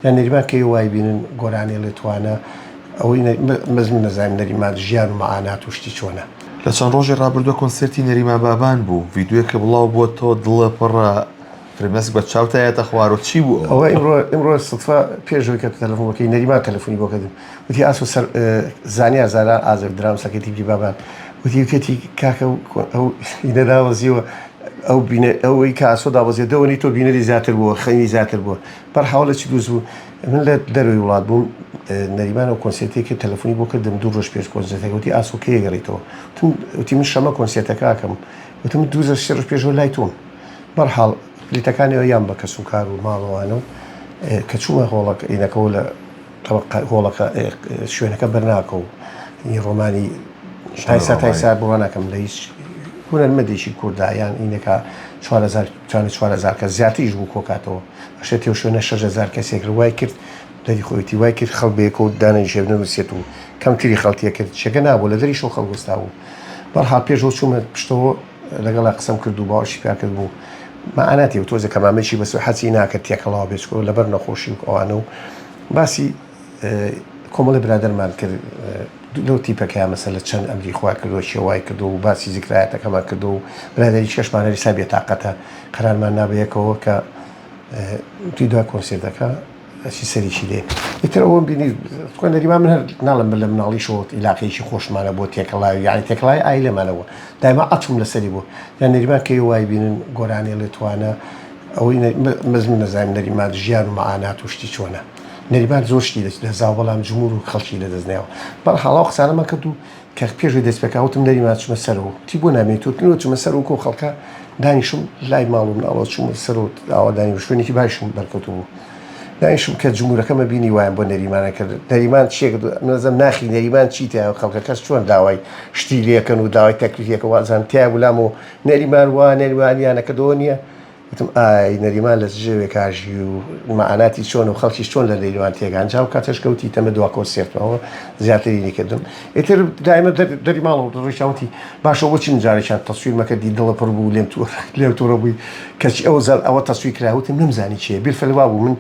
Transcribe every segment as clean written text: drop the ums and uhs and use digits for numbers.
یان نەریمان کەی وای بینن گۆرانی ڵێ توانە ئەوەی بەس من نەزانم نەریمان ژیان و مەعانات و شتی چۆنە. لە چەند ڕۆژی ڕابردووە کۆنسێرتی نەریمان بابان بوو ڤیدیۆیەکە بڵاو بووەتەوە دڵە پڕە فرمێسک بە چاوتا یەتە خوارەوە چی بوو ئەوە؟ ئەوە ئیمڕۆ ئیمڕۆ سوتفە پێش ئەوەی کە تەلەفۆن بکەی نەریمان تەلەفۆنی بۆ کردم وتی ئاسۆ سەر زانیا زارا ئازر درامسەکەی تیپی بابان وتی وتێتی کاکە ئەو ئینە داوەزیوە ئەو بینە ئەوەی کە ئاسۆ دابەزیە دەوەنی تۆ بینەری زیاتر بووە خەنی زیاتر بووە بەرحاڵ لە چی دروست بوو من لە دەرەوەی وڵات بووم نەریمان ئەو کۆنسێرتەی کرد تەلەفۆنی بۆ کردم دوو ڕۆژ پێش کۆنسێرتەکە وتی ئاسۆ کەی ئەگەڕێیتەوە وتم وتی من شەمە کۆنسێرتەکە ئەکەم وتم دوو ڕۆژ سێ ڕۆژ پێشەوە لای تۆم بەرحاڵ پلیتەکانی یان بە کەس و کار و ماڵەوانە و کە چوومە هۆڵەکە ئینەکەەوە لە هۆڵەکە شوێنەکە بەرناکە و ڕۆمانی تایسا تایسا بڕوا ناکەم لە هیچ هونەرمەندێکی کووردا یان ئینەکە 4هزار 4هزار کە زیاتریش بوو کۆکاتەوە ئەشێ تێو شوێنە 6هزار کەسێک وای کرد دەری خۆیتی وای کرد خەڵک بەیەکەوە دانەنیشێ نەنووسێت و کەمتری خەڵکیە کرد چێگە نابوو لە دەریشەوە خەڵک وەستا بوو بەرحاڵ پێشەوە چوومە پشتەوە لەگەڵا قسەم کرد و باوەشی پیا کرد بوو مەعاناتی و تۆزێ کەمامێکی بەس و حەزی ناکرد تێکەڵاو بێت چکۆ لەبەر نەخۆشی و ئەوانە و باسی کۆمەڵی برادەرمان کرد لەو تیپەکەیا مەسەلە چەند ئەمری خوا کردووە کێ وای کردووە و باسی زیکرایەتەکەمان کردووە و برادەری کێشمان هەریسا بێتاقەتە قەرارمان نا بەیەکەوە کە توی دوا کۆنسێرتەکە ئەچی سەریکی لێ ئیتر ئەوەم بینی خۆ نەریمان من هەر ناڵم لە مناڵیشەوە ئیلاقەیەکی خۆشمانە بۆ تێکەڵاوی یعنی تێکەڵاوی ئایلەمانەوە دایما عەتفم لەسەری بوو یان نەریمان کەی وای بینن گۆرانی ڵێ توانە ئەوەی بەس من نەزانم نەریمان ژیان و مەعانات و شتی چۆنە نەریمان زۆر شتی لە زاو بەڵام جمهور و خەڵکی لە دەست نایەوە بەرحاڵ ئەو قسانەمان کرد و کە پێش دەست پێکا وتم نەریمان چمە سەرەوە وتی بۆ نامێنیت وتم چمە سەرەوە کۆ خەڵکە دانیشم لای ماڵ و مناڵەوە چوومە سەرەوە ئاوا دانیشم شوێنێکی باشم بەرکەوتبوو دانیشم کە جمهورەکەمە بینی وایان بۆ نەریمانە کرد نەریمان چیە کرد نەزم ناخی نەریمان چی تیا خەڵکەکەس چۆن داوای شتی لێکەن و داوای تەکلیفەکە وازان تیا بولام و نەریمان وا نەریمانیانە کردەوە نییە وتم ئای نەریمان لە چ ژێوێکا ژی و مەعاناتی چۆنە و خەڵکیش چۆن لە نەریمان تێگان جا ئەو کاتەش کە وتی تەمە دوا کۆنسێرتمەوە زیاتری نەکردم ئیتر دایمە دەری ماڵەوە ڕۆیشتم وتی باشە بۆچی من جارێکیان تەسویر مەکردی دڵە پڕ بوو لێم تووڕە لێم تووڕە بووی کەچی ئەو زەل ئەوە تەسویر کرا وتم نەمزانی چییە بیرفەل وابوو من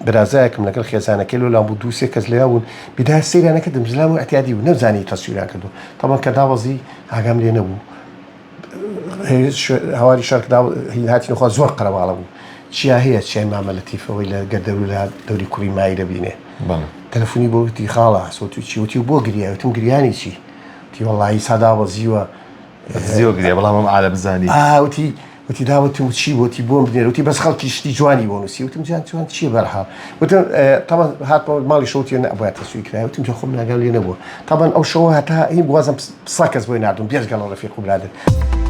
برازایەکم لەگەڵ خێزانەکەی لۆلام بوو دوو سێ کەس لەوێ بوون بیدایە سەیریان نەکردم زلام و ئیعتیادی بوو نەمزانی تەسویریان کردووە تەبعەن کە دابەزی ئاگام لێ نەبوو هەواری شار کە هاتینە خوا زۆر قەرەباڵە بوو چیا هەیە چیای مامە لەتیف ئەوەی لە گەردەروو لە دەوری کوڕی مای دەبینێ تەلەفۆنی بۆ وتی خاڵە ئاسۆ تو چی وتی بۆ گریای وتم گریانی چی وتی وەڵڵاهی سا دابەزیوە زیۆ گریا بەڵام ئەم عالەم زانی وتی وتی داوەتم چی وتی بۆم بنێر وتی بەس خەڵکی شتی جوانی بۆ نووسی وتم جان جوان چییە بەرحاڵ وتم تەبعەن هاتمەوە ماڵی شەوتی نە ئەبوایە تەسویر کرایە وتم جا خۆم ناگەم لێ نەبووە تەبعەن ئەو شەوە هەتا هین بوازم سا کەس بۆی ناردوم بێجگە لە ڕەفیق و برادەر.